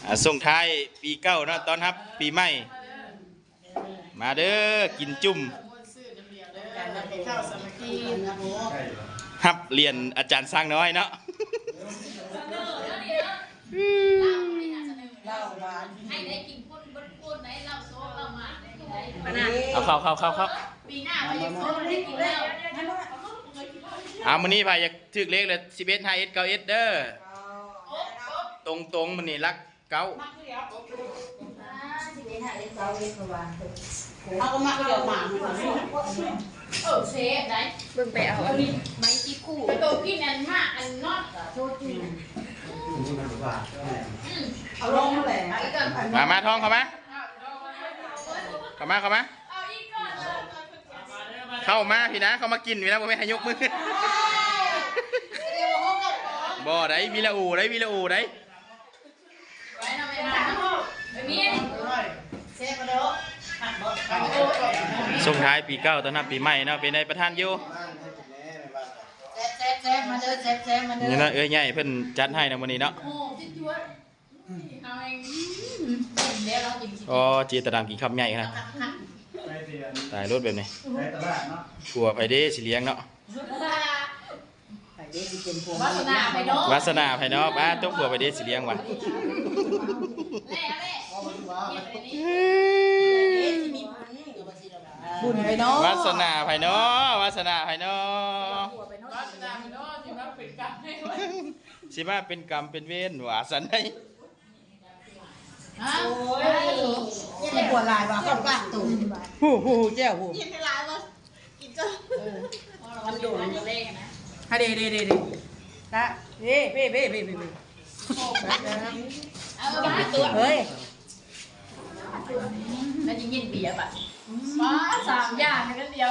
ອ່າ ສົ່ງທ້າຍປີເກົ່າເນາະ ຕ້ອນຮັບປີໃໝ່ ມາເດີ ກິນຈຸ້ມ ຮັບຫຼຽນອາຈານຊ້າງນ້ອຍເນາະ. ເອົາ ເຂົ້າ ເຂົ້າ ເຂົ້າ ເຂົ້າ ປີໜ້າໄປໂຊນໄດ້ກິນແລ້ວ. ເອົາ ມື້ນີ້ໃຜຢາກຖືກເລກລະ ສິບເອັດ ຫ້າເອັດ ເກົ້າເອັດ ເດີ ຕົງໆ ມື້ນີ້ຫຼັກ ເກົ້າ ເຮົາກໍມັກດອກໝາກ ເອີ ເຊຟໄດ໋ ເບິ່ງໄປເອົາອັນໄມ້ຕີຄູ່ ໂຕກິນອັນໝາກອັນນອດ ອືມ ເອົາລົງແຫຼະ ມາ ມາ ທອງ ເຂົ້າມາ ເຂົ້າມາ ເຂົ້າມາ ເຂົ້າມາພີ້ນະ ເຂົ້າມາກິນພີ້ນະ ບໍ່ແມ່ນໃຫ້ຍົກມື ບໍ່ໄດ໋ ວິລະໂອໄດ໋ ວິລະໂອໄດ໋. ສົ່ງທ້າຍປີເກົ່າ ຕ້ອນຮັບປີໃໝ່ເນາະ ເປັນໃດປະທານຢູ່ ແຊບໆ ມາເດີ ແຊບໆ ມາເດີ ນີ້ນະ ເອື້ອຍໃຫຍ່ເພິ່ນຈັດໃຫ້ນະມື້ນີ້ເນາະ ໂອ້ ເຈຕະດຳກິນຄຳໃຫຍ່ຂະໜາດ ຕາຍໂລດແບບນີ້ ຜົວໃຜເດ້ຊິລ້ຽງເນາະ. ວາສະໜາໃຜເນາະ ວາສະໜາໃຜເນາະ ປ້າຕົວຜົວໃຜເດ້ຊິລ້ຽງຫວາ ບຸນໃຜເນາະ ວາສະໜາໃຜເນາະ ວາສະໜາໃຜເນາະ ວາສະໜາໃຜເນາະ ຊິມາເປັນກຳ ຊິມາເປັນກຳເປັນເວນ ວ່າຊັ້ນໃດ. ໂອ້ຍ ເຈັບຫົວຫຼາຍວ່າ ເຂົ້າປາກໂຕ ຮູ້ ຮູ້ ຮູ້ ແຈ່ວ ຮູ້ ກິນຫຼາຍວ່າ ກິນກໍ ເອີ ມັນໂດນ ຮະ ເດ້ ເດ້ ເດ້ ເດ້ ຕາ ເດ້ ເພ ເພ ເພ ເພ ເພ ເອີ ເຮີ້ຍ ແລ້ວຊິກິນເບຍບາດ ວ້າ ສາມຢ່າງໃນອັນດຽວ